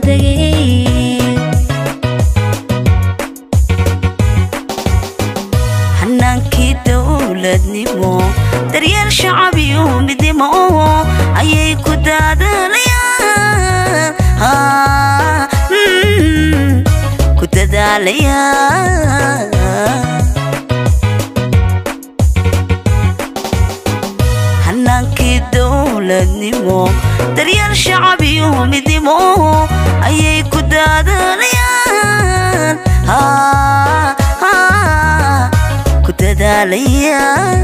Dabaldegeen hanaankii dowladnimo, daryeel shacabiyo midnimo ayay ku dadaalayaan, ku dadaalayaan. Hanaankii dowladnimo, daryeel shacabiyo midnimo ayay ku dadaalayaan, ku dadaalayaan.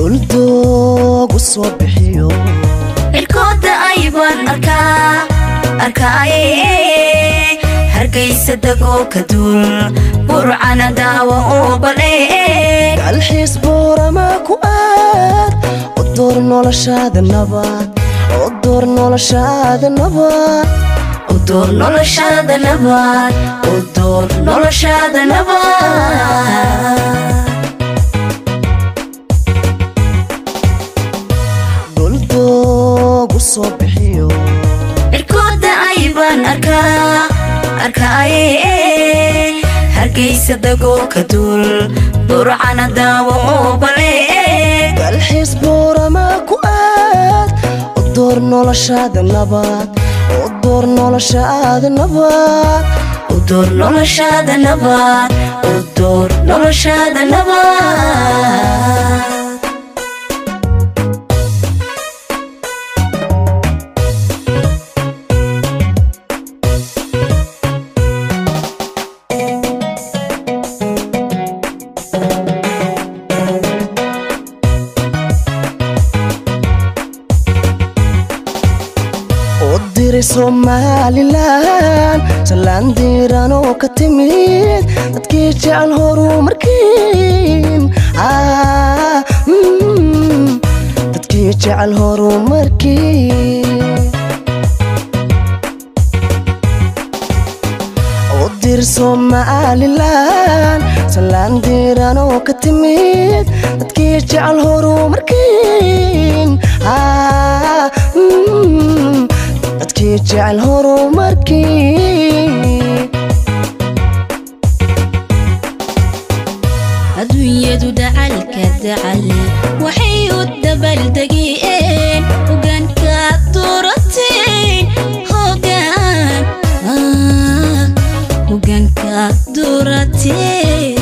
Dhuldoogu soo bixiyo. Cirkooda aybaan arkaa, arkaaye. Hargeysa dagoo ka duul, Burcana daawo oo balee. Dalxiis Boorama ku aad, u door noloshaada nabad, u door noloshaada nabad. U door noloshaada nabad, u door noloshaada nabad. Dhuldoogu soo bixiyo. Cirkooda aybaan arkaa, arkaaye. Hargeysa dagoo ka duul, Burcana daawo oo balee. Dalxiis Boorama ku aad, u door noloshaada nabad, u door noloshaada nabad. U door noloshaada nabad, u door noloshaada nabad. U diray Somalilan salaan diiran oo ka timid dadkii jecel horumarkiin, dadkii jecel horumarkiin. U dir Somalilan salaan diiran oo ka timid dadkii jecel horumarkiin, dadkii jecel horumarkiin. Adduunyadu dacalka dacal waxay u dabaldegeen hogaankaad doorateen, hogaan, hogaankaad doorateen.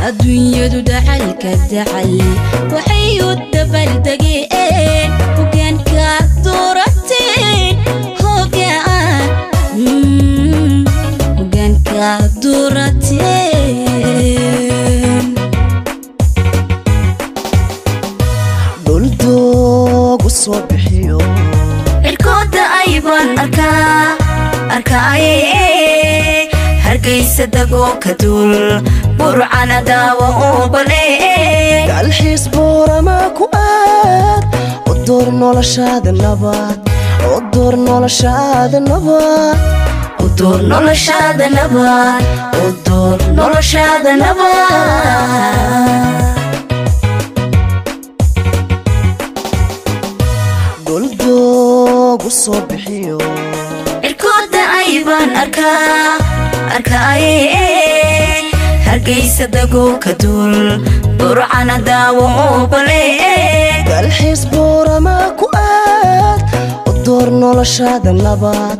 Adduunyadu dacalka dacal waxay u dabaldegeen hogaankaad doorateen, hogaan, hogaankaad doorateen. Dhuldoogu soo bixiyo. Cirkooda aybaan arkaa, arkaaye. Hargeysa dagoo ka duul, Burcana daawo oo balee. Dalxiis Boorama ku aad, u door noloshaada nabad, u door noloshaada nabad. U door noloshaada nabad, u door noloshaada nabad. Dhuldoogu soo bixiyo. Cirkooda aybaan arkaa, arkaaye. Hargeysa dagoo ka duul, Burcana daawo oo balee. Dalxiis Boorama ku aad, u door noloshaada nabad,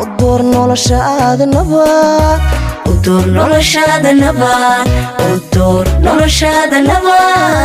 u door noloshaada nabad. U door noloshaada nabad, u door noloshaada nabad.